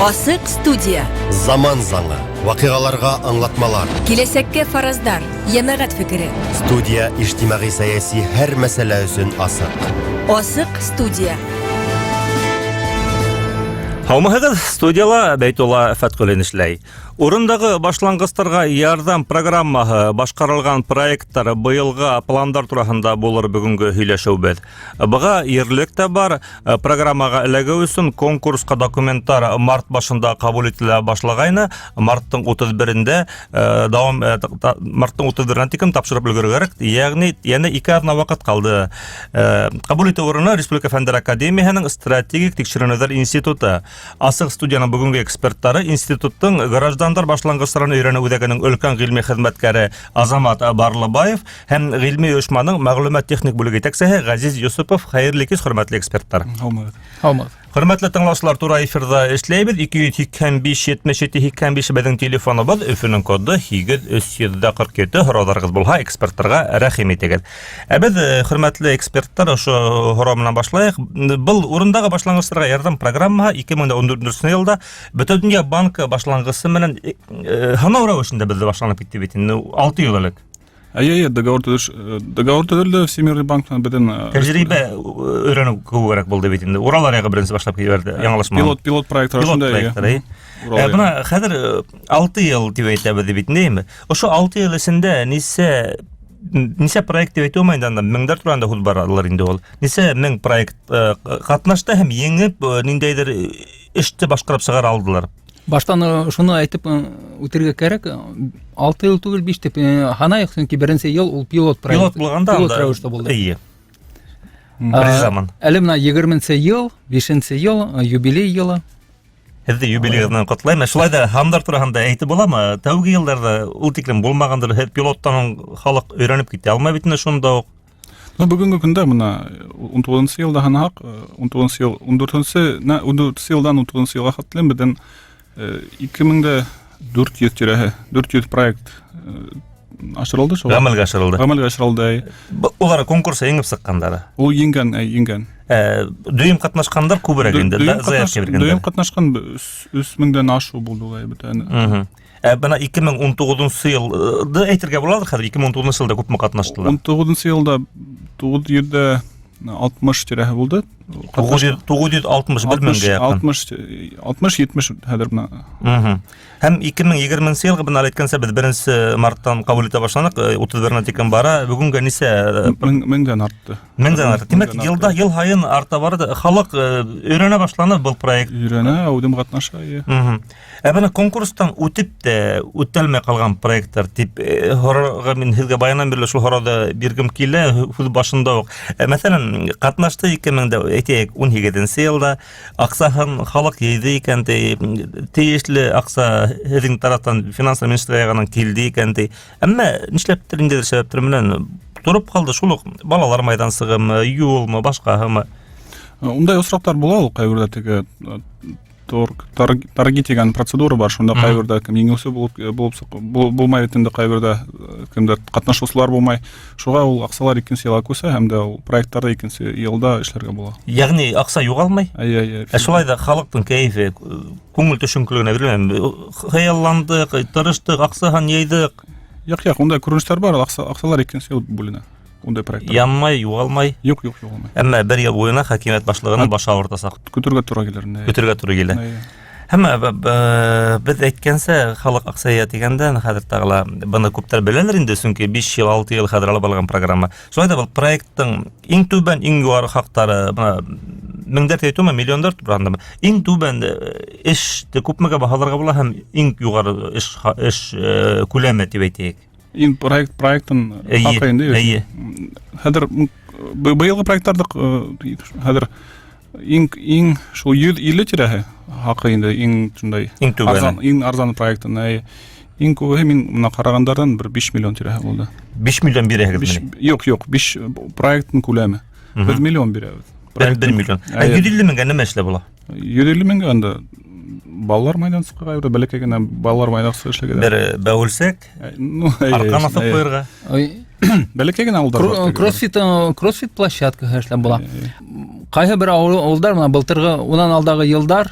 Асыҡ студия. Заман заңы. Ваҡиғаларға аңлатмалар. Киләсәккә фараздар. Йәмәғәт фекере. Студия ижтимағи-сәйәси һәр мәсьәлә өсөн асыҡ. Асыҡ студия. Һаумыһығыҙ, студияла Бәйтулла Фәтҡуллин эшләй. Урындағы башланғыстарға ярҙам программаһы башҡарылған проекттар быйылға пландар тураһында булыр бөгөнгө һөйләшеүбеҙ. Быға ерлек тә бар. Программаға эләгеү өсөн конкурсҡа документтар март башында ҡабул ителә башлағайны. Марттың 31-ндә дауам марттың 31-нә тиклем тапшырып өлгөрөргә кәрәк. Йәғни йәнә 2 аҙна ваҡыт ҡалды. Ҡабул итеү урыны Республика Фәндәр Академияһының Стратегик тикшеренеүҙәр институты. Асыҡ студияның бөгөнгө эксперттары институттың граждандар башланғыстарын өйрәнеү үҙәгенең өлкән ғилми хеҙмәткәре Азамат Барлыбаев һәм ғилми ойошманың мәғлүмәт техник бүлеге етәксеһе Ғәзиз Йосопов. Хәйерле кис, хөрмәтле эксперттар. Һаумыһығыҙ. Һаумыһығыҙ. Хөрмәтле тыңлаусылар, тура эфирҙа эшләйбеҙ. 285 77 85 беҙҙең телефоныбыҙ, Өфөнөң коды 8347. Һорауҙарығыҙ булһа, эксперттарға рәхим итегеҙ. Ә беҙ, хөрмәтле эксперттар, ошо һорау менән башлайыҡ. Был урындағы башланғыстарға ярҙам программаһы 2014 йылда Бөтә донъя банкы башланғысы менән һынау рәүешендә беҙҙә башланып китте бит инде 6 йыл элек. Әйе, договор төҙөлдө Всемирный банк менән беҙҙең Тәжрибә өйрәнеү күберәк булды бит инде. Урал аръяғы беренсе башлап ебәрҙе, яңылышмаһам. Пилот проект Пилот рәүешендә, әйе. проекттар, әйе. Урал аяғы. Бына хәҙер 6 йыл тип әйтәбеҙ бит, нейме? Ошо 6 йыл эсендә нисә проект тип әйтеү инде, анда меңдәр тураһында һүҙ баралыр инде ул. Нисә мең проект ҡатнашты һәм еңеп, ниндәйҙер эште башҡарып сығара алдылар. Баштан шуны әйтеп үтергә кәрәк, 6 йыл түгел, 5 тип һанайыҡ, сөнки беренсе йыл ул пилот проект. Пилот булғанда Пилот анда рәүештә булды. Эйе. Бер заман. Әле бына егерменсе йыл, бишенсе йыл, юбилей йылы. Һеҙҙе юбилейығыҙ менән ҡотлайым. Шулай ҙа һандар тураһында әйтеп буламы? Тәүге йылдарҙа ул тиклем булмағандыр, һеҙ пилоттан һуң халыҡ өйрәнеп китә алмай бит инде шунда уҡ. Ну, бөгөнгө көндә бына ун туғыҙынсы йылда һанаһаҡ, ун туғыҙынсы йыл, ун дүртенсе, нә, ун дүртенсе йылдан ун туғыҙынсы йылға хәтлем беҙҙең, ике мең дә дүрт йөҙ тирәһе, дүрт йөҙ проект, ашырылды шул. Ғәмәлгә ашырылды. Ғәмәлгә ашырылды, әй. Улар конкурсҡа еңеп сыҡҡандары. Ул еңгән, әй, еңгән. Дөйөм ҡатнашҡандар күберәк инде, да, заявка биргәндәр. Дөйөм ҡатнашҡан өс меңдән ашыу булды улай бөтә. Бына ике мең ун туғыҙынсы йылды әйтергә булалыр хәҙер, ике мең ун туғыҙынсы йылда күпме ҡатнаштылар? Ун туғыҙынсы йылда туғыҙ йөҙ ҙә алтмыш тирәһе булды. Туғыҙ йөҙ алтмыш бер меңгә яҡын. Алтмыш, етмеш хәҙер бына. Һәм ике мең егерменсе йылғы бына әйткәнсә, беҙ беренсе марттан ҡабул итә башланыҡ, утыҙ беренә тиклем бара. Бөгөнгә нисә? Меңдән артты. Меңдән артты. Тимәк, Меңдән йылда артты. йыл һайын арта барҙы. Халыҡ, өйрәнә башланы был проект. Өйрәнә, үҙем ҡатнаша, эйе. Ә бына конкурстан үтеп тә үтәлмәй ҡалған проекттар тип, һорарға мин һеҙгә баянан бирле шул һорауҙы биргем килә, һүҙ башында уҡ. Мәҫәлән, ҡатнашты ике мең дә, әйтәйек, ун һигеҙенсе йылда аҡсаһын халыҡ йыйҙы икән ти, тейешле аҡса һеҙҙең тарафтан финанс министрлығы яғынан килде икән ти. Әммә нишләптер ниндәйҙер сәбәптәр менән тороп ҡалды шул уҡ балалар майҙансығымы, юлмы, башҡаһымы? Ундай осраҡтар була ул, ҡайберҙә теге, торги тигән процедура бар, шунда ҡайберҙә кем еңеүсе булмай бит инде, ҡайберҙә, кемдер ҡатнашыусылар булмай. Шуға ул аҡсалар икенсе йылға күсә һәм дә ул проекттарҙы икенсе йылда эшләргә була. Йәғни аҡса юғалмай? Әйе, әйе. Ә шулай ҙа халыҡтың кәйефе, күңел төшөнкөлөгөнә бирелмәй. Хыялландыҡ, тырыштыҡ, аҡсаһын йыйҙыҡ. Юҡ, юҡ, ундай күренештәр бар, аҡсалар икенсе йыл бүленә. Ундай проекттар. Янмай, юғалмай. Юҡ, юҡ, юғалмай. Әммә бер йыл буйына хакимиәт башлығының башы ауыртасаҡ. Көтөргә тура килер, не. Көтөргә тура килә. Әйе. Һәм, беҙ әйткәнсә, халыҡ аҡса йыя тигәндән, хәҙер тағы ла быны күптәр беләлер инде, сөнки 5 йыл, 6 йыл хәҙер алып барылған программа. Шулай ҙа был проекттың иң түбән, иң юғары хаҡтары, бына меңдәр тип әйтеүме, миллиондар тураһында, иң түбән, эште күпмегә баһаларға була һәм иң юғары эш, күләме тип әйтәйек. Иң проекттың Эйе, хаҡы инде, эйе. Хәҙер, быйылғы проекттарҙы, хәҙер иң шул йөҙ илле тирәһе хаҡы инде, иң шундай Иң түбәне. арзан, иң арзан проекттың, әйе. Иң күбеһе мин бына ҡарағандарҙан бер 5 миллион тирәһе булды. 5 миллион бирәһегеҙ Биш, мени? юҡ, юҡ, 5 проекттың күләме. Беҙ миллион бирәбеҙ. Бер миллион. Ә Әйе. йөҙ илле меңгә нимә эшләп була? Йөҙ илле меңгә анда балалар майҙансығы ҡайбер бәләкәй генә балалар майҙансығы эшләгән. Бер бәүелсәк, Ну, әйе, арҡан аҫып әйе. ҡуйырға. Ой. Бәләкәй генә ауылдар бар теге. Кроссфит площадкаһы эшләп була. Әйе. Ҡайһы бер ауылдар бына былтырғы, унан алдағы йылдар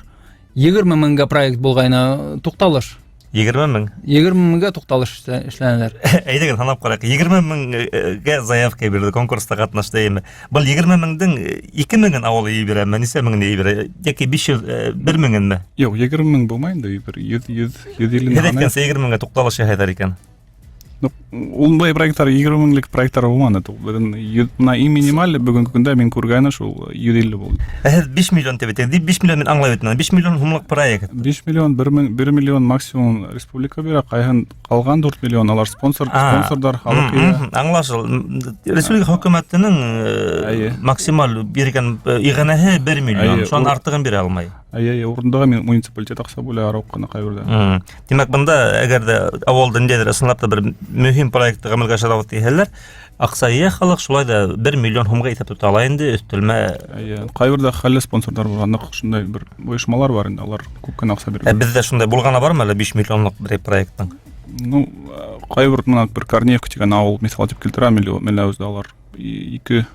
20 меңгә проект булғайны, туҡталыш. 20 мең. 20 меңгә туҡталыш эшләнеләр. Әйҙәгеҙ, һанап ҡарайыҡ. 20 меңгә заявка бирҙе, конкурста ҡатнашты эйме. Был 20 меңдең 2 меңен ауыл йыйып бирәме, нисә меңен йыйып бирә? Йәки 500, 1 меңенме? Юҡ, 20 мең булмай инде, бер 100, 100, 150 Һеҙ әйткәнсә 20 меңгә туҡталыш яһайҙар икән. Ну, ундай проекттар 20 меңлек проекттар булманы. Беҙҙең бына иң минималь бөгөнгө көндә мин күргәне шул 150 булды. Ә һеҙ 5 миллион тип әйтегеҙ. 5 миллион мин аңлай бит. 5 миллион һумлыҡ проект. 5 миллион, 1 мең, 1 миллион максимум республика бирә, ҡайһын ҡалған 4 миллион алар спонсор, спонсорҙар, халыҡ йыя. Аңлашыл. Республика хөкүмәтенең максималь биргән иғәнәһе 1 миллион. Шунан артығын бирә алмай. Эйе, урындағы муниципалитет аҡса бүлә араҡ ҡына ҡайберҙә. Тимәк, бында әгәр ҙә ауылда ниндәйҙер ысынлап та бер мөһим проектты ғәмәлгә ашырабыҙ тиһәләр, аҡса йыя халыҡ, шулай ҙа 1 миллион һумға иҫәп тота ала инде өҫтәлмә. Эйе, ҡайберҙә хәлле спонсорҙар бар, ныҡ шундай бер ойошмалар бар инде, алар күп кенә аҡса бирә. Ә беҙҙә шундай булғаны бармы әле 5 миллионлыҡ бер проекттың? Ну, ҡайбер бына бер Корнеевка тигән ауыл миҫал итеп килтерәм, Меләүездә алар 2-3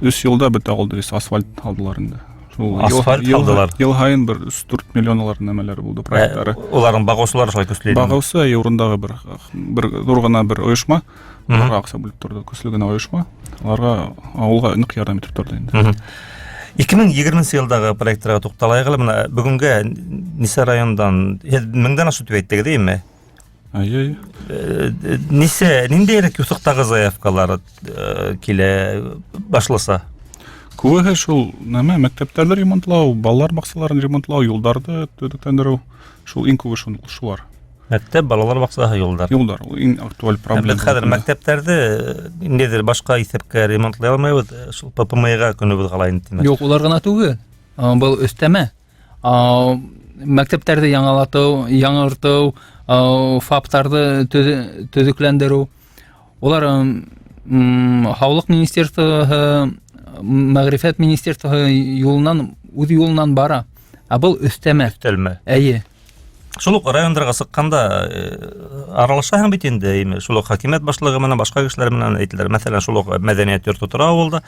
йылда бөтә ауылды весь асфальт алдылар инде. Шул Асфальт алдылар. Йыл һайын бер 3-4 миллион алар нәмәләре булды, проекттары. Уларҙың бағыусылары шулай көслө ине. Бағыусы, әйе, урындағы бер ҙур ғына бер ойошма, уларға аҡса бүлеп торҙо, көслө генә ойошма, уларға ауылға ныҡ ярҙам итеп торҙо инде. 2020 йылдағы проекттарға туҡталайыҡ әле. Бына бөгөнгә нисә райондан, һеҙ меңдән ашыу тип әйттегеҙ, әйеме? Әйе, әйе. Нисә, ниндәйерәк юҫыҡтағы заявкалар килә башласа? Күбеһе шул нәмә, мәктәптәрҙе ремонтлау, балалар баҡсаларын ремонтлау, юлдарҙы төҙөкләндереү, шул иң күбе шулар. Мәктәп, балалар баҡсаһы, юлдар. Юлдар, ул иң актуаль проблема. Беҙ хәҙер мәктәптәрҙе ниндәйҙер башҡа иҫәпкә ремонтлай алмайбыҙ, шул П П М-ға көнөбөҙ ҡала инде, тимәк. Юҡ, улар ғына түгел. Был өҫтәмә. Мәктәптәрҙе яңалатыу, яңыртыу, ФАПтарҙы төҙөкләндереү. Улар Һаулыҡ министерствоһы, Мәғрифәт министерствоһы юлынан, үҙ юлынан бара. Ә был өҫтәмә. Өҫтәлмә. Эйе. Шул уҡ райондарға сыҡҡанда аралашаһың бит инде, эйме? Шул уҡ хакимиәт башлығы менән, башҡа кешеләр менән әйтелер. Мәҫәлән, шул уҡ мәҙәниәт йорто тора ауылда,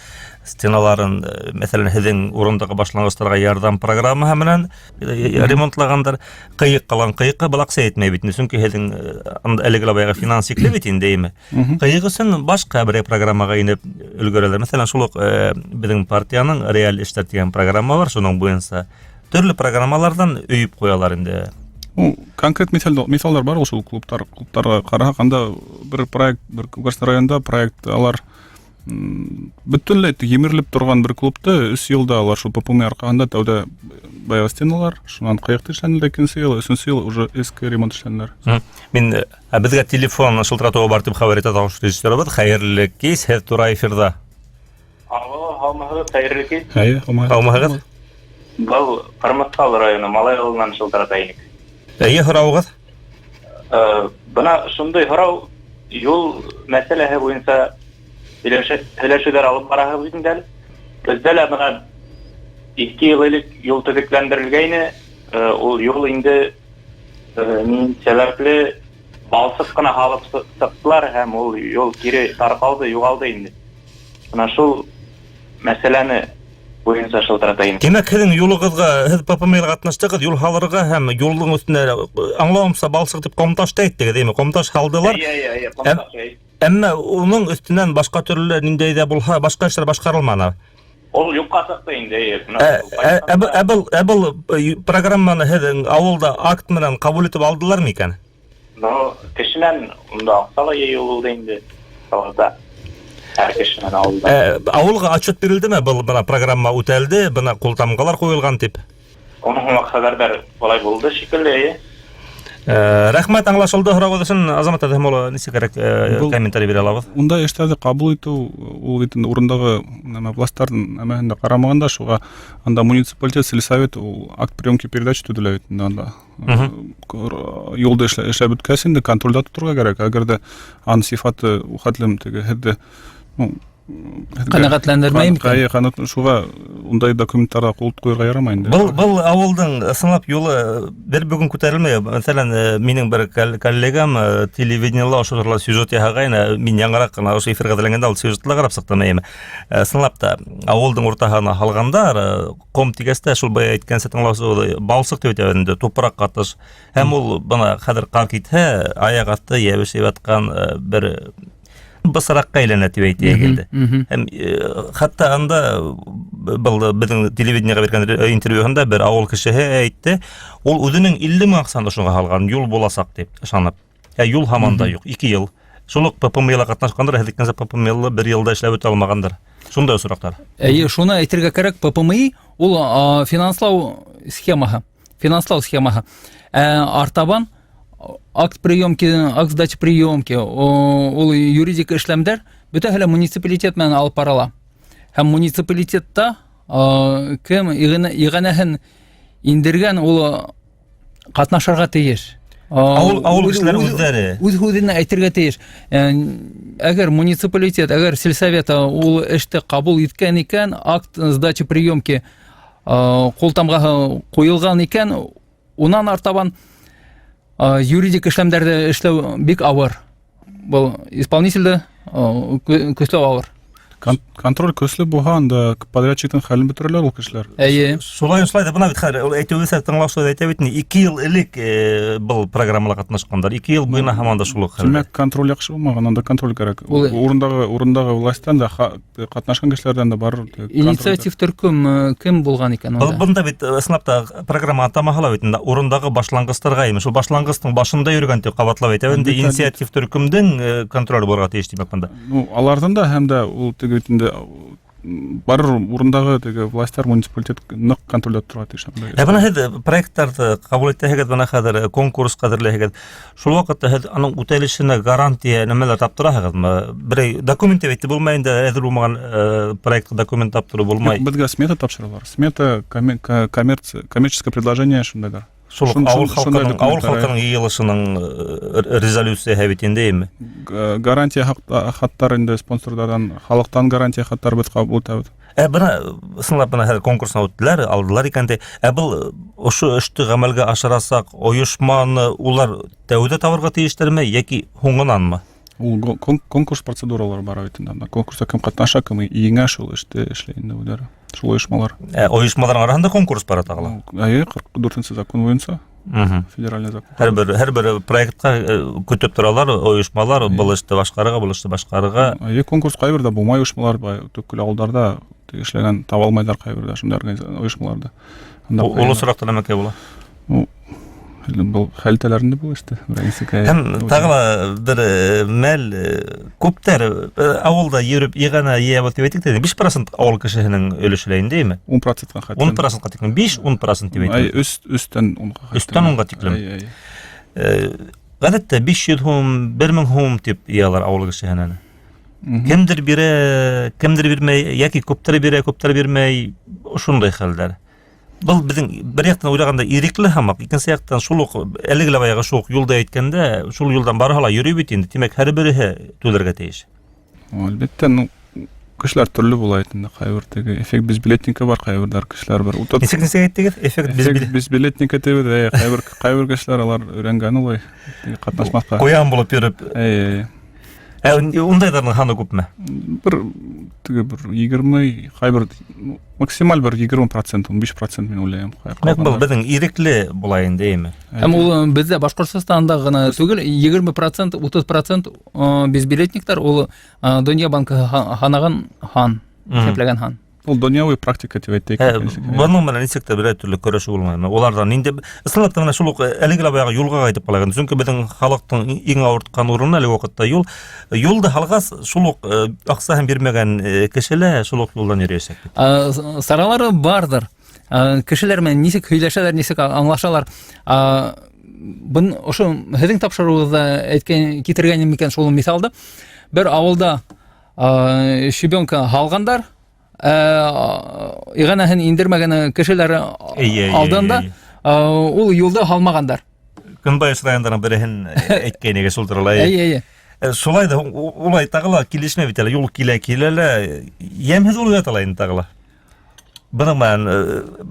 стеналарын, мәҫәлән, һеҙҙең урындағы башланғыстарға ярҙам программаһы менән ремонтлағандар. Ҡыйыҡ ҡалған ҡыйыҡҡа был аҡса етмәй бит инде, сөнки һеҙҙең анда әлеге лә баяғы финанс сикле бит инде, эйме? Ҡыйыҡ өсөн башҡа бер программаға инеп өлгөрәләр. Мәҫәлән, шул уҡ беҙҙең партияның реаль эштәр тигән программа бар, шуның буйынса төрлө программаларҙан өйөп ҡуялар инде. Ну, конкрет мисалдар бар ул шул клубтарға ҡараһаҡ, анда бер проект, бер Күгәрсен районында проект, алар бөтөнләй емерелеп торған бер клубты өс йылда алар шул ППМ арҡаһында тәүҙә баяғы стеналар, шунан ҡыйыҡты эшләнеләр, икенсе йыл, өсөнсө йыл уже эске ремонт эшләнеләр. Мин, беҙгә телефон шылтыратыуы бар тип хәбәр итә тауыш режиссерыбыҙ. Хәйерле кис, һеҙ тура эфирҙа. Алло, һаумыһығыҙ, хәйерле кис. Эйе, һаумыһығыҙ. Һаумыһығыҙ. Был Ҡырмыҫҡалы районы Малай ауылынан шылтырата инек. Эйе, һорауығыҙ? Бына шундай һорау, юл мәсьәләһе буйынса һөйләшеүҙәр алып бараһығыҙ бит инде әле. Беҙҙә лә бына 2 йыл элек юл төҙөкләндерелгәйне, ул юл инде ни сәбәпле балсыҡ ҡына һалып сыҡтылар һәм ул юл кире тарҡалды, юғалды инде. Бына шул мәсьәләне буйынса шылтырата инек. Тимәк, һеҙҙең юлығыҙға, һеҙ П П М-ға ҡатнаштығыҙ, юл һалырға һәм юлдың өҫтөнә, аңлауымса, балсыҡ тип ҡомташ та әйттегеҙ, әйме? Ҡомташ һалдылар. Эйе, эйе, эйе, ҡомташ, эйе. Әммә уның өҫтөнән башҡа төрлө ниндәй ҙә булһа, башҡа эштәр башҡарылманы. Ул юҡҡа сыҡты инде, эйе. Бына ул Был программаны һеҙҙең ауылда акт менән ҡабул итеп алдылар микән? Ну, кешенән унда аҡса ла йыйыу булды инде. Ауылда. Һәр кешенән ауылда. Ауылға отчет бирелдеме? Был бына программа үтәлде, бына ҡултамғалар ҡуйылған тип. Уның һуңғы хәбәрҙәр былай булды шикелле, эйе. Рәхмәт, аңлашылды һорауығыҙ өсөн. Азамат Әҙһәм улы, нисек кәрәк Был комментарий бирә алабыҙ? Ундай эштәрҙе ҡабул итеү, ул бит инде урындағы нәмә, властарҙың нәмәһендә ҡарамағанда, шуға анда муниципалитет, сельсовет ул акт приемки передачи төҙөлә бит инде анда. Юлды эшләп бөткәс инде контролдә тоторға кәрәк. Әгәр ҙә аның сифаты ул хәтлем теге һеҙҙе, ну, Ҡәнәғәтләндермәй микән? Әйе, ҡәнәғәт шуға ундай документтарға ҡул ҡуйырға ярамай инде. Был ауылдың ысынлап юлы бер бөгөн күтәрелмәй. Мәҫәлән, минең бер коллегам телевидениела ошо турала сюжет яһағайны, мин яңыраҡ ҡына ошо эфирға әҙерләнгәндә ул сюжетты ла ҡарап сыҡтым, әйеме. Ысынлап та ауылдың уртаһына һалғандар, ҡом тигәс тә шул бая әйткәнсә тыңлаусы ул балсыҡ тип әйтә инде, тупраҡ ҡатыш. Һәм ул бына хәҙер ҡар китһә, аяҡ аҫты йәбешеп ятҡан бер бысараҡҡа әйләнә тип әйтәйек инде. Һәм хатта анда был беҙҙең телевидениеға биргән интервьюһында бер ауыл кешеһе әйтте, ул үҙенең 50 мең аҡсаны шуға һалған, юл буласаҡ тип ышанып. Ә юл һаман да юҡ, 2 йыл. Шул уҡ ППМЛ-ла ҡатнашҡандар, һеҙ әйткәнсә ППМЛ-лы бер йылда эшләп үтә алмағандар. Шундай осраҡтар. Эйе, шуны әйтергә кәрәк, ППМИ ул финанслау схемаһы. Финанслау схемаһы. Артабан акт приемки, акт сдачи приемки, ул юридик эшләмдәр бөтәһе лә муниципалитет менән алып барыла. Һәм муниципалитетта кем иғәнәһен индергән, ул ҡатнашырға тейеш. Ауыл кешеләре үҙҙәре. Үҙ һүҙен әйтергә тейеш. Әгәр муниципалитет, әгәр сельсовет ул эште ҡабул иткән икән, акт сдачи приемки ҡул тамғаһы ҡуйылған икән, унан артабан юридик эшләмдәрҙе эшләү бик ауыр. Был исполнительде көсләү ауыр. Контроль көслө булһа, анда подрядчиктың хәлен бөтөрәләр ул кешеләр. Эйе. Шулай, шулай да, бына бит хәҙер, ул әйтеүенсә, тыңлаусылар әйтә бит, 2 йыл элек был программала ҡатнашҡандар, 2 йыл буйына һаман да шул уҡ хәл. Тимәк, контроль яҡшы булмаған, анда контроль кәрәк. Ул Урындағы властьтан да, ҡатнашҡан кешеләрҙән дә бар контроль. Инициатив төркөм кем булған икән Был унда? бында бит, ысынлап та, программа атамаһы ла бит инде, урындағы башланғыстарға имеш. Шул башланғыстың башында йөрөгән тип ҡабатлап әйтә инде, Әлбиттә, инициатив төркөмдөң контроль булырға тейеш тимәк бында. Ну, аларҙың да һәм дә ул теге бит инде, бар урындағы теге властьтар, муниципалитет ныҡ контрольдә торға тейеш. Ә бына һеҙ проекттарҙы ҡабул итәһегеҙ, бына хәҙер конкурс ҡәҙерләйһегеҙ. Шул ваҡытта һеҙ аның үтәлешенә гарантия нәмәләр таптыраһығыҙмы? Берәй документ тип әйтте булмай инде, әҙер булмаған проектҡа документ таптырыу булмай. Юҡ, беҙгә смета тапшыралар. Смета, коммерческое предложение шундайҙар. Шул уҡ Шундай ауыл документтар, халҡының йыйылышының резолюцияһы бит инде, әйме? Гарантия хаттар инде спонсорҙарҙан, халыҡтан гарантия хаттар беҙ ҡабул итәбеҙ. Бына, ысынлап бына хәҙер конкурсына үттеләр, алдылар икән ти. Был ошо эште ғәмәлгә ашырасаҡ ойошманы улар тәүҙә табырға тейештәрме йәки һуңынанмы? Ул конкурс процедуралары бар бит инде. Анда конкурста кем ҡатнаша, кем еңә, шул эште эшләй инде үҙҙәре. Шул ойошмалар. Ойошмаларҙың араһында конкурс бара тағы ла? Ну, әйе, ҡырҡ дүртенсе закон буйынса. Федеральный закон. Һәр бер проектҡа көтөп торалар ойошмалар, был эште башҡарырға, был эште башҡарырға. Әйе, конкурс ҡайберҙә булмай ойошмалар, бай, төпкөл ауылдарҙа эшләгән таба алмайҙар ҡайберҙә шундай ойошмаларҙы. Анда Ул осраҡта нәмәкәй була? Ну, был хәл итәләр инде был эште. Беренсе кәй. Һәм тағы ла бер мәл, күптәр ауылда йөрөп иғәнә йыябыҙ тип әйтик тә, биш процент ауыл кешеһенең өлөшө лә инде, әйме? Ун процентҡа хәтлем. Ун процентҡа тиклем, биш, ун процент тип Ай, әйтик. өстән унға хәтлем. Өстән унға тиклем. Ай, ай. Ғәҙәттә биш йөҙ һум, бер мең һум тип йыялар ауыл кешеһенән. Кемдер бирә, кемдер бирмәй, йәки күптәр бирә, күптәр бирмәй, ошондай хәлдәр. Был беҙҙең бер яҡтан уйлағанда ирекле һамаҡ, икенсе яҡтан шул уҡ, әлеге лә баяғы шул уҡ юлда әйткәндә, шул юлдан барыһы ла йөрөй бит инде, тимәк, һәр береһе түләргә тейеш. Әлбиттә, ну, кешеләр төрлө була инде, ҡайбер теге эффект безбилетника бар, ҡайберҙәр кешеләр бар. Утыҙ Нисек, нисек әйттегеҙ? Эффект Эффект безбилет. безбилетника тибеҙ, әй, ҡайбер кешеләр алар өйрәнгән улай, теге ҡатнашмаҫҡа. Ҡуян булып йөрөп. Әй, әй. Ә ундайҙарҙың һаны күпме? Бер, теге бер егерме, ҡайбер, ну, максималь бер егерме процент, ун биш процент мин уйлайым. Ҡай- Димәк, был ҡалғандар. беҙҙең ирекле була инде, әйме? Әй. Һәм ул беҙҙә Башҡортостанда ғына түгел, егерме процент, утыҙ процент безбилетниктар, ул Донъя банкы һанаған һан, иҫәпләгән һан. Ул донъяуи практика тип әйтәйек. Бының менән нисек тә берәр төрлө көрәшеү булмаймы? Уларҙан инде ысынлап та менә шул уҡ әлеге лә баяғы юлға ҡайтып ҡалайыҡ. Сөнки беҙҙең халыҡтың иң ауыртҡан урыны әлеге ваҡытта юл. Юлды һалғас, шул уҡ аҡсаһын бирмәгән кеше лә шул уҡ юлдан йөрөйәсәк бит. Саралары барҙыр. Кешеләр менән нисек һөйләшәләр, нисек аңлашалар. Ошо һеҙҙең тапшырыуығыҙҙа әйткән, китергән микән шул миҫалды. Бер ауылда щебенка һалғандар, иғәнәһен индермәгән кешеләр алдында, ул юлды һалмағандар. Көнбайыш райондарының береһен әйткәйнегә шул турала. Эйе, эйе. Шулай ҙа улай тағы ла килешмәй бит әле. Юл килә килә лә йәмһеҙ булып ята ла инде тағы ла. Бының менән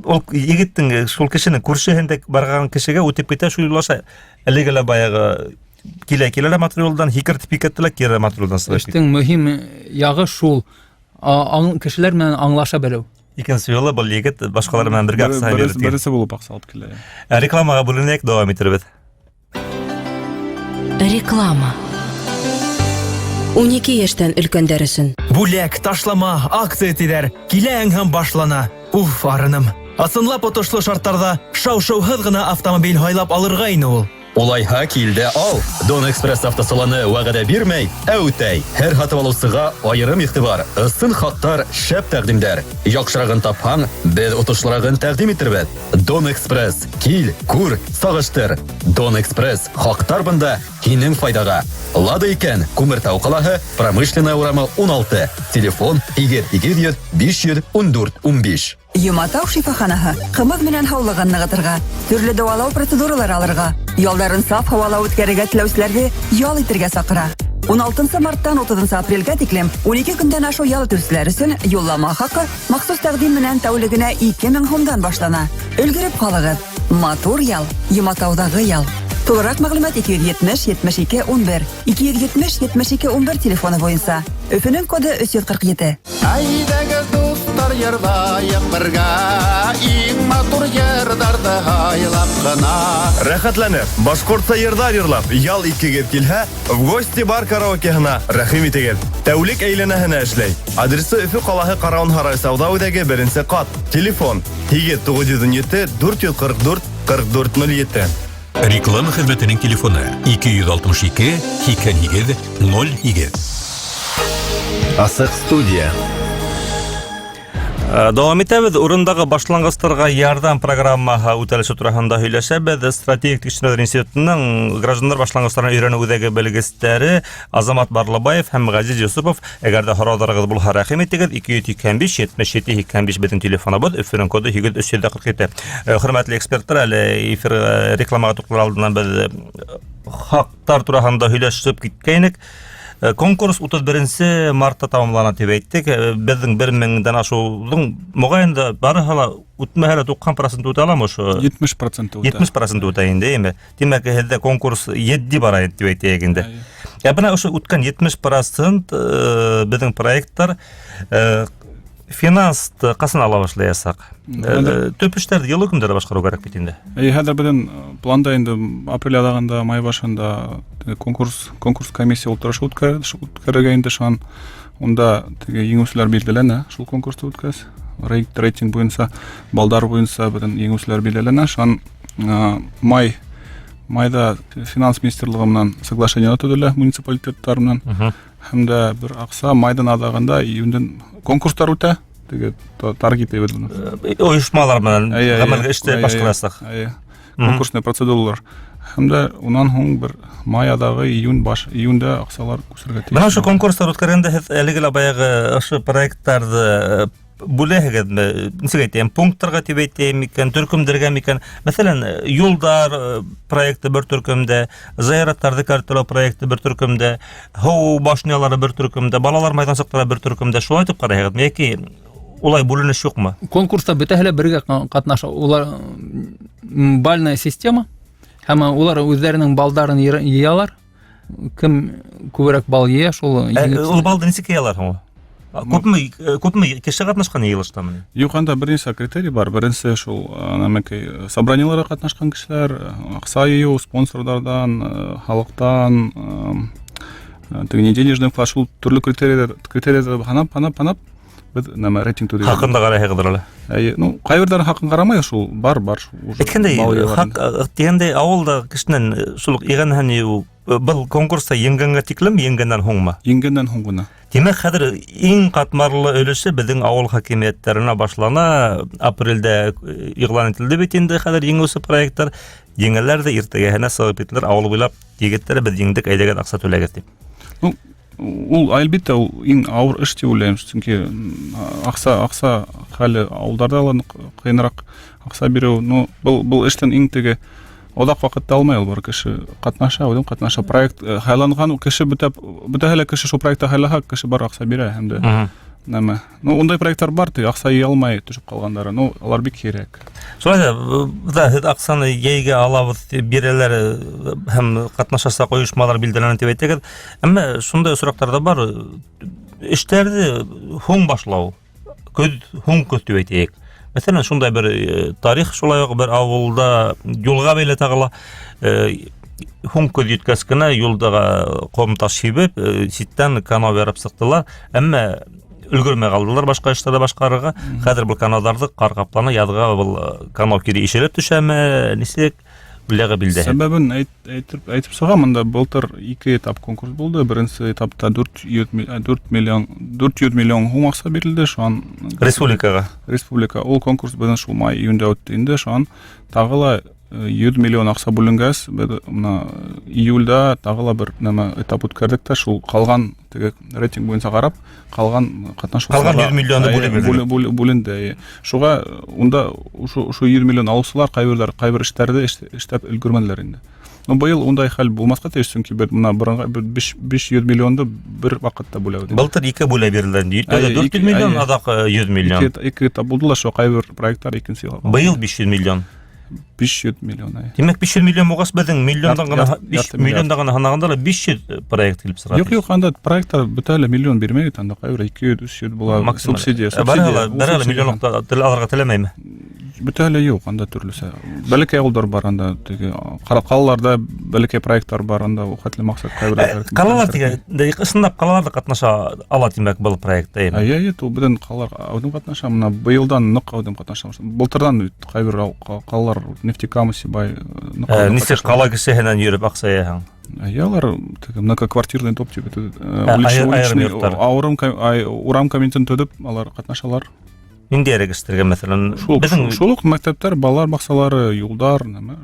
ул егеттең шул кешенең күршеһендә барған кешегә үтеп китә шул юл аша. Әлеге лә баяғы килә килә лә матур юлдан һикертеп һикертте лә кире матур юлдан сығып китте. Эштең мөһим яғы шул. Кешеләр менән аңлаша белеү. Икенсе юлы был егет башҡалар менән бергә аҡса бирер тигән. Беренсе булып аҡса алып килә. Рекламаға бүленәйек, дауам итербеҙ. Реклама. 12 йәштән өлкәндәр өсөн. Бүләк, ташлама, акция тиҙәр. Киләһең һәм башлана. Уф, арыным. Ысынлап отошло шарттарҙа шау-шыуһыҙ ғына автомобиль һайлап алырға ине ул. Улайһа кил дә ал. Дон Экспресс автосалоны вәғәҙә бирмәй, ә үтәй. Һәр һатып алыусыға айырым иғтибар, ысын хаҡтар, шәп тәҡдимдәр. Яҡшырағын тапһаң, беҙ отошлорағын тәҡдим итербеҙ. Дон Экспресс. Кил, күр, сағыштыр. Дон Экспресс. Хаҡтар бында һинең файҙаға. Лада икән, Күмертау ҡалаһы, Промышленная урамы 16. Телефон 8 800 514 15. Йоматау шифаханаһы ҡымыҙ менән һаулығын нығытырға, төрлө дауалау процедуралар алырға, ялдарын саф һауала үткәрергә теләүселәрҙе ял итергә саҡыра. 16 марттан 30 апрелгә тиклем 12 көндән ашыу ял итеүселәр өсөн юллама хаҡы махсус тәҡдим менән тәүлегенә 2000 һумдан башлана. Өлгөрөп ҡалығыҙ. Матур ял, Йоматауҙағы ял. Тулыраҡ мәғлүмәт 270 72 11, 270 72 11 телефоны буйынса. Өфөнөң коды 347. Әйҙәгеҙ, дуҫтар, йырлайыҡ бергә, иң матур йырҙарҙы һайлап ҡына. Рәхәтләнеп, башҡортса йырҙар йырлап, ял иткегеҙ килһә, В гости бар караокеһына рәхим итегеҙ. Тәүлек әйләнәһенә эшләй. Адресы Өфө ҡалаһы Карауын һарай сауҙа үҙәге 1-нсе ҡат. Телефон 8 917 444 44 07. Реклама хеҙмәтенең телефоны 262 88 08. Асыҡ студия. Дауам итәбеҙ. Урындағы башланғыстарға ярҙам программаһы үтәлеше тураһында һөйләшәбеҙ. Стратегик тикшеренеүҙәр институтының граждандар башланғыстарын өйрәнеү үҙәге белгестәре Азамат Барлыбаев һәм Ғәзиз Йосопов. Әгәр ҙә һорауҙарығыҙ булһа, рәхим итегеҙ. 285 77 85 беҙҙең телефоныбыҙ, Өфөнөң коды 8347. Хөрмәтле эксперттар, әле эфир рекламаға туҡтар алдынан беҙ хаҡтар тураһында һөйләшеп киткәйнек. Конкурс 31 мартта тамамлана тип әйттек. Беҙҙең 1000-дән ашыуҙың моғайын да барыһы ла үтмәһә лә 90% үтә аламы ошо? 70% үтә. 70% үтә инде, әйме? Тимәк, һеҙҙә конкурс етди бара тип әйтәйек инде. Эйе. Ә бына ошо үткән 70% беҙҙең проекттар финанс ҡасан ала башлаясаҡ? Төп эштәрҙе йылы көндәрҙә башҡарыу кәрәк бит инде. Эйе, хәҙер беҙҙең планда инде апрель аҙағында, май башында теге конкурс комиссия ултырышы үткәрергә инде, шунан унда теге еңеүселәр билдәләнә, шул конкурсты үткәс, рейтинг буйынса, балдар буйынса беҙҙең еңеүселәр билдәләнә. Шунан майҙа финанс министрлығы менән соглашение төҙөлә муниципалитеттар менән. Һәм дә бер аҡса майҙың аҙағында, июндән конкурстар үтә, теге таргет тип бына. Ойошмалар менән Эйе, эйе. ғәмәлгә эште Эйе, башҡарасаҡ. эйе. Конкурсный процедуралар. Һәм дә унан һуң бер май аҙағы, июнь баш, июндә аҡсалар күсергә тейеш. Бына ошо конкурстар үткәргәндә һеҙ әлеге лә баяғы ошо проекттарҙы бүләһегеҙме? Нисек әйтәйем, пункттарға тип әйтәйем микән, төркөмдәргә микән? Мәҫәлән, юлдар проекты бер төркөмдә, зыяраттарҙы карталау проекты бер төркөмдә, һыу башнялары бер төркөмдә, балалар майҙансыҡтары бер төркөмдә. Шулай итеп ҡарайһығыҙмы йәки улай бүленеш юҡмы? Конкурста бөтәһе лә бергә ҡатнаша. Улар бальная система, һәм улар үҙҙәренең балдарын йыялар. Кем күберәк бал йыя, шул еңеп Ул балды нисек йыялар һуң? Күпме кеше ҡатнашҡан йыйылышта менә? Юҡ, анда бер нисә критерий бар. Беренсе шул, нәмәкәй, собраниеларға ҡатнашҡан кешеләр, аҡса йыйыу, спонсорҙарҙан, халыҡтан, теге не денежный вклад, шул төрлө критерийҙар һанап, һанап, һанап, беҙ нәмә рейтинг төҙөйбөҙ. Хаҡын да ҡарайһығыҙҙыр әле. Эйе, ну, ҡайберҙәре хаҡын ҡарамай, шул бар, бар, шул уже Әйткәндәй, бал йыйалар хаҡ, инде. тигәндәй, ауылда кешенән, шул уҡ иғәнәһен йыйыу, был конкурста еңгәнгә тиклем, еңгәндән һуңмы? Еңгәндән һуң ғына. Тимәк, хәҙер иң ҡатмарлы өлөшө беҙҙең ауыл хакимиәттәренә башлана. Апрелдә иғлан ителде бит инде хәҙер еңеүсе проекттар. Еңәләр ҙә иртәгәһенә сығып киттеләр ауыл буйлап, егеттәр, беҙ еңдек, әйҙәгеҙ аҡса түләгеҙ тип. Ну, ул әлбиттә ул иң ауыр эш тип уйлайым, сөнки аҡса хәле ауылдарҙа ла ҡыйыныраҡ аҡса биреү. Ну, был эштең иң теге Оҙаҡ ваҡытты алмай ул, бар кеше ҡатнаша, үҙем ҡатнаша. Проект һайланған кеше бөтә, бөтәһе лә кеше шул проектта һайлаһа, кеше бар аҡса бирә һәм дә нәмә. Ну, ундай проекттар бар, теге аҡса йыя алмай төшөп ҡалғандары. Ну, алар бик һирәк. Шулай да, да һеҙ аҡсаны йәйгә алабыҙ тип бирәләр һәм ҡатнашасаҡ ойошмалар билдәләнә тип әйтәгеҙ. Әммә шундай осраҡтар да бар. Эштәрҙе һуң башлау, көҙ, һуң көҙ тип әйтәйек. Мәҫәлән, шундай бер тарих шулай уҡ бер ауылда юлға бәйле тағы ла һуң көҙ еткәс кенә юлдаға ҡом таш һибеп, ситтән канау ярып сыҡтылар. Әммә өлгөрмәй ҡалдылар башҡа эштәрҙе башҡарырға. Хәҙер был канауҙарҙы ҡар ҡапланы, яҙға был канау кире ишелеп төшәме, нисек? Биләге билдәһе. Сәбәбен әйтеп сығам, монда былтыр ике этап конкурс булды. Беренсе этапта 400 миллион һум аҡса бирелде, шунан республикаға. Республика. Ул конкурс беҙҙең шул май июндә үтте инде, шунан тағы ла 100 миллион аҡса бүленгәс, беҙ мына июлдә тағы ла бер нәмә этап үткәрҙек тә, шул ҡалған теге рейтинг буйынса ҡарап, ҡалған ҡатнашыусыларға Ҡалған 100 миллионды бүлеп бирҙегеҙ. Бүленде, әйе. Шуға унда ошо 100 миллион алыусылар ҡайбер эштәрҙе эшләп өлгөрмәнеләр инде. Но быйыл ундай хәл булмаҫҡа тейеш, сөнки беҙ мына боронға бер 500 миллионды бер ваҡытта бүләбеҙ. Былтыр ике бүлә бирелде. Әйе, 400 миллион, аҙаҡ 100 миллион. Ике этап булды ла, шул ҡайбер проекттар икенсе йылға ҡалды. Быйыл 500 миллион. 500 миллион, әйе. Тимәк, 500 миллион булғас, беҙҙең миллиондан ғына, биш ярты миллиард. миллиондан ғына һанағанда ла 500 проект килеп сыға. Юҡ, юҡ, анда проекттар бөтә лә миллион бирмәй бит, анда ҡайбер 200, 300 була, Максималь. субсидия, Бары субсидия, ла, ул бары ла субсидия. миллионлыҡ тел алырға теләмәйме? Бөтә лә юҡ, анда төрлөсә. Бәләкәй ауылдар бар анда, теге, ҡалаларҙа бәләкәй проекттар бар анда, ул хәтле маҡсат ҡайбер Ҡалалар тигән, ысынлап ҡалалар ҙа ҡатнаша ала, тимәк, был проектта, әйеме? Әйе, әйе, ул беҙҙең ҡалалар әүҙем ҡатнаша, мына быйылдан ныҡ әүҙем ҡатнаша. Былтырҙан бит ҡайбер ҡалалар Нефтекама, Сибай, ныҡ әүҙем Нисек ҡатнаша. ҡала кешеһенән йөрөп аҡса йыйһаң? Әйе, алар теге многоквартирный дом тип әйтә, Айырым уличный, йорттар. Урам комитетын төҙөп, алар ҡатнашалар. Ниндәйерәк эштәргә, мәҫәлән? Шул, шул уҡ мәктәптәр, балалар баҡсалары, юлдар, нәмә,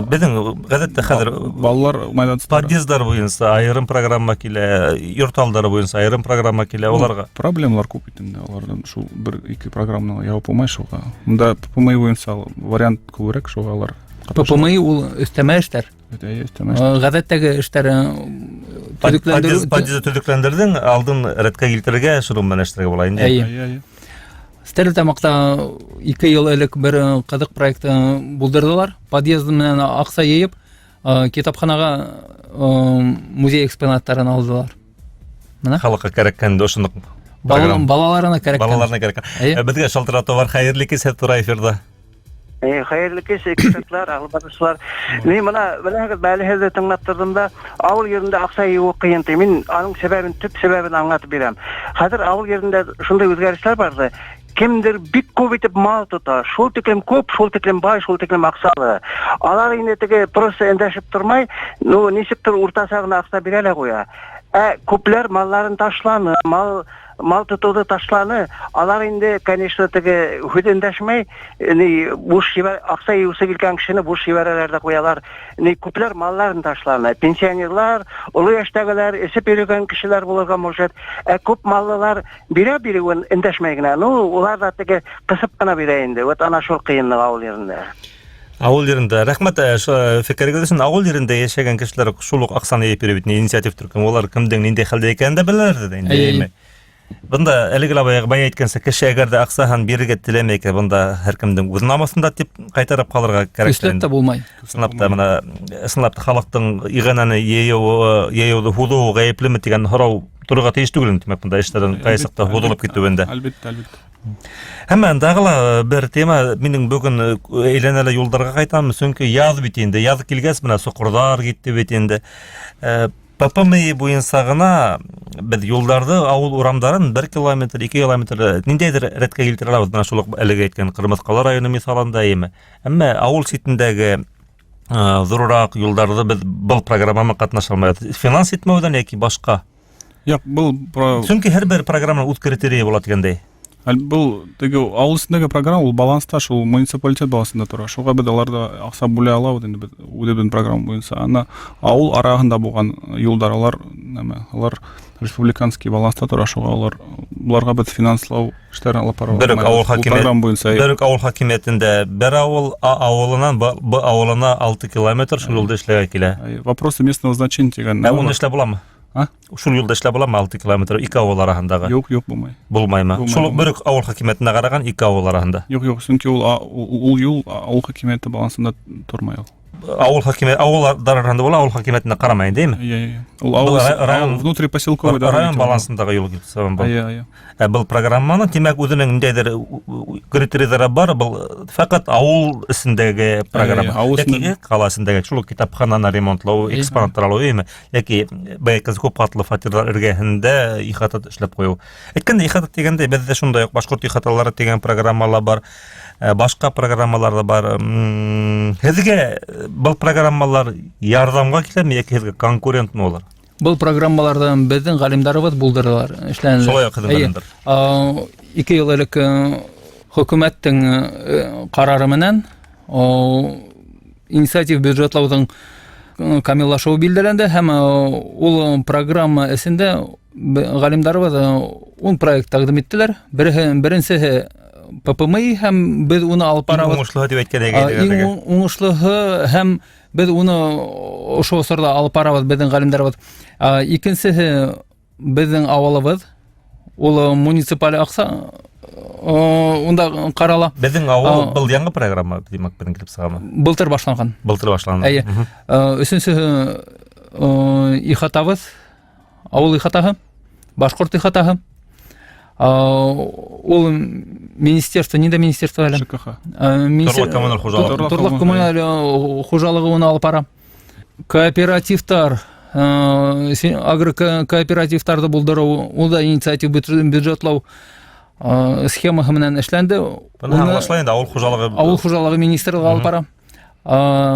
Беҙҙең ғәҙәттә хәҙер балалар майҙансыҡтары. Подъездар буйынса айырым программа килә, йорт алдары буйынса айырым программа килә уларға. Проблемалар күп бит инде, аларҙан шул бер ике программаны ябып булмай шуға. Мында ППМИ буйынса вариант күберәк, шуға алар ҡатнаша. ППМИ ул өҫтәмә эштәр. Әйе, өҫтәмә эштәр. Ғәҙәттәге эштәр, төҙөкләндереү Подъезды төҙөкләндерҙең, алдын рәткә килтерергә, шуның менән эшләргә була инде. Әйе. Әйе, әйе. Стәрлетамаҡта 2 йыл элек бер ҡыҙыҡ проект булдырҙылар. Подъезд менән аҡса йыйып, китапханаға музей экспонаттарын алдылар. Мына. Халыҡҡа кәрәккән ошондоҡ программа. Балаларына кәрәккән. Балаларына кәрәккән. Әйе. Беҙгә шалтыратыу бар. Хәйерле кис, һеҙ тура эфирҙа. Хәйерле кис, экспертлар, алып барыусылар. Мин мына беләһегеҙ, әле һеҙҙе тыңлап торҙом да, ауыл ерендә аҡса йыйыуы ҡыйын ти. Мин аның сәбәбен, төп сәбәбен аңлатып бирәм. Хәҙер ауыл ерендә шундай үҙгәрештәр барҙы. Кемдер бик күп итеп мал тота, шул тиклем күп, шул тиклем бай, шул тиклем аҡсалы. Алар инде теге просто эндәшеп тормай, ну, нисектер уртаса ғына аҡса бирә лә ҡуя. Ә күпләр малларын ташланы, мал тотоуҙы ташланы. Алар инде, конечно, теге һүҙ эндәшмәй, ни, буш ебәр, аҡса йыйыусы килгән кешене буш ебәрәләр ҙә ҡуялар. Ни, күпләр малларын ташланы. Пенсионерлар, оло йәштәгеләр, эсеп йөрөгән кешеләр булырға может. Ә күп маллылар бирә биреүен эндәшмәй генә. Ну, улар ҙа теге ҡыҫып ҡына бирә инде. Вот ана шул ҡыйынлыҡ ауыл ерендә. Ауыл ерендә, рәхмәт, фекерегеҙ өсөн. Ауыл ерендә йәшәгән кешеләр шул уҡ аҡсаны йыйып йөрөй бит, инициатив төркөм. Улар кемдең ниндәй хәлдә икәнен дә беләләр ҙә инде, Әйе, әйме? Бында әлеге лә баяғы әйткәнсә, кеше әгәр ҙә аҡсаһын бирергә теләмәй икән, бында һәр кемдең үҙ намыҫында тип ҡайтарып ҡалырға кәрәк Көсләп инде. тә булмай. Ысынлап та, мына, ысынлап та халыҡтың иғәнәне йыйыуҙы һуҙыуы ғәйеплеме тигән һорау торорға тейеш түгел инде, тимәк, бында эштәрҙең ҡайһы саҡта һуҙылып китеүендә. Әлбиттә, әлбиттә. Һәм тағы ла бер тема, минең бөгөн әйләнә лә юлдарға ҡайтам, сөнки яҙ бит инде, яҙ килгәс мына соҡорҙар китте бит инде. ППМИ буйынса ғына беҙ юлдарҙы, ауыл урамдарын 1 километр, 2 километр ниндәйҙер рәткә килтерә алабыҙ. Мына шул уҡ әлеге әйткән Ҡырмыҫҡалы районы миҫалында, әйеме? Әммә ауыл ситендәге ҙурыраҡ юлдарҙы беҙ был программаға ҡатнаша алмайбыҙ. Финанс етмәүҙән йәки башҡа? Юҡ, был Сөнки һәр бер программаның үҙ критерийы була тигәндәй. Был теге ауыл эсендәге программа ул баланста шул муниципалитет балансында тора. Шуға беҙ аларҙа аҡса бүлә алабыҙ инде беҙ үҙебеҙҙең программа буйынса. Ана ауыл араһында булған юлдар алар нәмә, алар республиканский баланста тора, шуға алар буларға беҙ финанслау эштәрен алып бара Бер үк алмайбыҙ. ауыл Ул программа буйынса. Бер үк ауыл хакимиәтендә бер ауыл А ауылынан Б ауылына 6 километр шул юлда эшләргә килә. Вопросы местного значения тигән. Ә уны эшләп буламы? А? Шул юлда эшләп буламы 6 километр ике авыл араһындагы? Юк, юк, булмай. Булмаймы? Булмай, Шул булмай. бер үк авыл хакимиәтенә караган ике авыл араһында. Юк, юк, сөнки ул ул юл авыл хакимияте балансында тормай ул. Авыл хакимияте авыллар араһында була, авыл хакимиәтенә карамай, димме? Иә, иә. Ул авыл район внутрипоселковый дорога район икән ул. балансындагы юл дип санам был. Иә, иә. Ә был программаның тимәк үзенең ниндәйдер критерийлары бар, был фәкать авыл эчендәге программа. Иә, авыл Яки эчендә. кала эчендәге шул ук китапхананы ремонтлау, экспонаттар алу, әйеме? Яки бәлки күп катлы фатирлар эргәһендә ихата эшләп кую. Әйткәндә ихата дигәндә бездә шундай ук башкорт ихаталары дигән программалар бар, башка программалар да бар. Һеҙгә был программалар ярҙамға киләме яки һеҙгә конкурентмы улар? Был программаларҙы беҙҙең ғалимдарыбыҙ булдырҙылар, эшләнеләр. Шулай уҡ һеҙҙең Эйе. ғалимдар. 2 йыл элек хөкүмәттең ҡарары менән инициатив бюджетлауҙың камиллашыуы билдәләнде һәм ул программа эсендә ғалимдарыбыҙ 10 проект тәҡдим иттеләр. Беренсеһе ППМИ һәм беҙ уны алып Иң барабыҙ. уңышлыһы тип әйткән Иң уңышлыһы һәм беҙ уны ошо осорҙа алып барабыҙ, беҙҙең ғалимдарыбыҙ. Икенсеһе беҙҙең ауылыбыҙ. Ул муниципаль аҡса унда ҡарала. Беҙҙең ауыл был яңы программа, тимәк, беҙҙең килеп сығамы? Былтыр башланған. Былтыр башланды. Эйе. Өсөнсөһө ихатабыҙ, ауыл ихатаһы, башҡорт ихатаһы. Ул министерство, ниндәй министерство әле? ЖКХ. Торлаҡ коммуналь хужалығы. Торлаҡ коммуналь хужалығы уны алып бара. Кооперативтар, агрокооперативтарҙы булдырыу, ул да инициатив бюджетлау схемаһы менән эшләнде. Быны аңлашыла инде, ауыл хужалығы. Ауыл хужалығы министрлығы алып бара.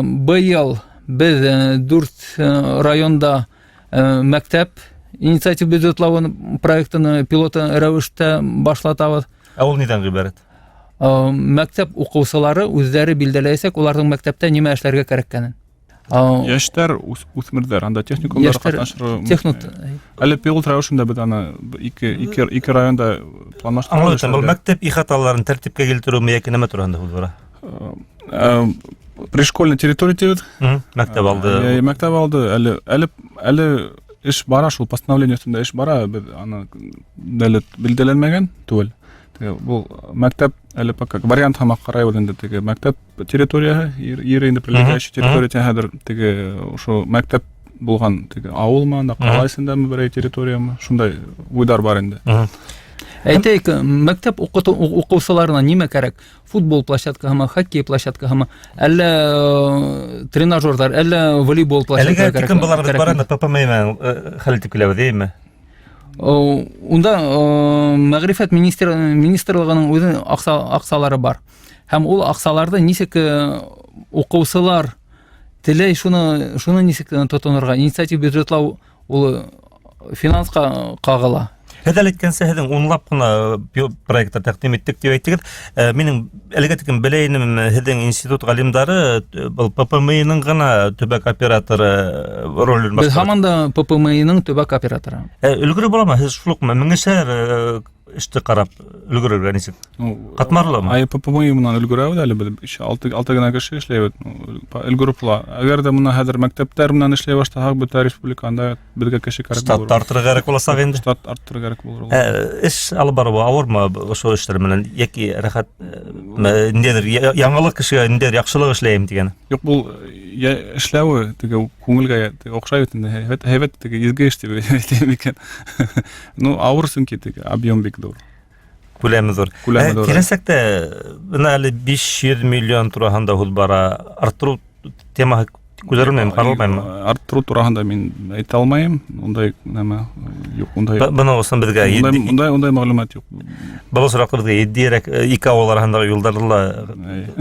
Быйыл беҙ 4 районда мәктәп инициатив бюджетлауын проектын пилоты рәүештә башлатабыҙ. Ә ул ниҙән ғибәрәт? Мәктәп уҡыусылары үҙҙәре билдәләйәсәк уларҙың мәктәптә нимә эшләргә кәрәккәнен. Йәштәр, үҫмерҙәр, анда техникумдар Йәштәр, ҡатнашырға техник- мөмкин. Әле пилот рәүешендә беҙ аны ике районда планлаштырабыҙ Аңлап үтәм, был эшләргә. мәктәп ихаталарын тәртипкә килтереүме йәки нәмә тураһында һүҙ бара? Пришкольный территория тибеҙ. Мәктәп алды. Мәктәп алды. Әле эш бара, шул постановление өҫтөндә эш бара, беҙ аны әле билдәләнмәгән түгел. Теге, был мәктәп әле пока вариант һымаҡ ҡарайбыҙ инде, теге мәктәп территорияһы, ер инде прилегающий территория тигән хәҙер теге ошо мәктәп булған теге ауылмы, анда ҡала эсендәме берәй территориямы, шундай уйҙар бар инде. Әйтәйек, мәктәп уҡыусыларына нимә кәрәк? Футбол площадкаһымы, хоккей площадкаһымы, әллә тренажерҙар, әллә волейбол площадкаһы Әлегә кәрәк тиклем былар беҙ кәрәкме? барында ППМ менән хәл итеп киләбеҙ, әйеме? Унда мәғрифәт министрлығының үҙенең аҡсалары бар. Һәм ул аҡсаларҙы нисек уҡыусылар теләй, шуны нисек тотонорға? Инициатив бюджетлау ул финансҡа ҡағыла. Һеҙ әле әйткәнсә, һеҙҙең унлап ҡына проекттар тәҡдим иттек тип әйттегеҙ. Минең әлегә тиклем белә инем, һеҙҙең институт ғалимдары был П П М И-ның ғына төбәк операторы ролен Беҙ башҡара. һаман да П П М И-ның төбәк операторы. Өлгөрө буламы? Һеҙ шул уҡ меңешәр эште ҡарап өлгөрөргә нисек? Ҡатмарлымы? Ай, П П М И менән өлгөрәбеҙ әле, беҙ иш алты гына кеше эшләйбеҙ. Өлгөрөп була. Әгәр ҙә бына хәҙер мәктәптәр менән эшләй башлаһаҡ, бөтә республиканда беҙгә кеше кәрәк Штат булыр. арттырырға кәрәк буласаҡ инде. Штат арттырырға кәрәк булыр ул. Эш алып барыуы ауырмы ошо эштәр менән йәки рәхәт, ниндәйҙер яңылыҡ кешегә ниндәйҙер яҡшылыҡ эшләйем тигән? Юҡ, был эшләүе теге күңелгә теге оҡшай бит инде. Һәйбәт, һәйбәт теге изге эш тип әйтәм икән. Ну, ауыр сөнки теге объем бик ҙур. Күләме ҙур. Күләме ҙур. Киләсәктә бына әле 500 миллион тураһында һүҙ бара. Арттырыу темаһы Күтәрелмәйме, ҡаралмаймы? Арттырыу тураһында мин әйтә алмайым. Ундай нәмә юҡ, ундай. Бының өсөн беҙгә ундай мәғлүмәт юҡ. Был осраҡта беҙгә етдиерәк ике ауыл араһындағы юлдарҙы ла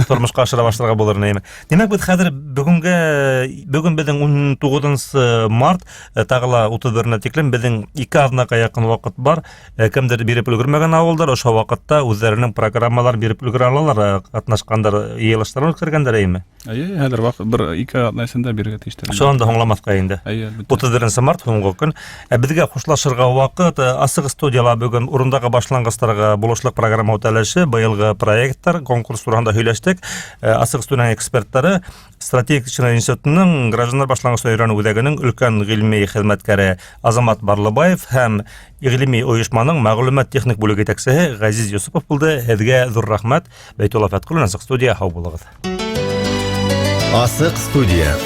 тормошҡа ашыра башларға булыр инеме. Тимәк, беҙ хәҙер бөгөн беҙҙең 19 март, тағы ла 31-нә тиклем беҙҙең 2 аҙнаға яҡын ваҡыт бар. Кемдер биреп өлгөрмәгән ауылдар ошо ваҡытта үҙҙәренең программаларын биреп өлгөрә алалар, ҡатнашҡандар, йыйылыштарын үткәргәндәр, әйме? Әйе, хәҙер ваҡыт бер 2 аҙна эсендә бирергә тейештәр. Шунан да һуңламаҫҡа инде. Әйе, әлбиттә. 31 март һуңғы көн. Беҙгә хушлашырға ваҡыт. Асыҡ студияла бөгөн урындағы башланғыстарға булышлыҡ программа үтәлеше, быйылғы проекттар, конкурс тураһында һөйләштек. Асыҡ студияның эксперттары Стратегик тикшеренеү институтының граждандар башланғысын өйрәнеү үҙәгенең өлкән ғилми хеҙмәткәре Азамат Барлыбаев һәм ғилми ойошманың мәғлүмәт техник бүлеге етәксеһе Ғәзиз Йосопов булды. Һеҙгә ҙур рәхмәт. Бәйтулла Фәтҡуллин, Асыҡ студия, һау булығыҙ. Асыҡ студия.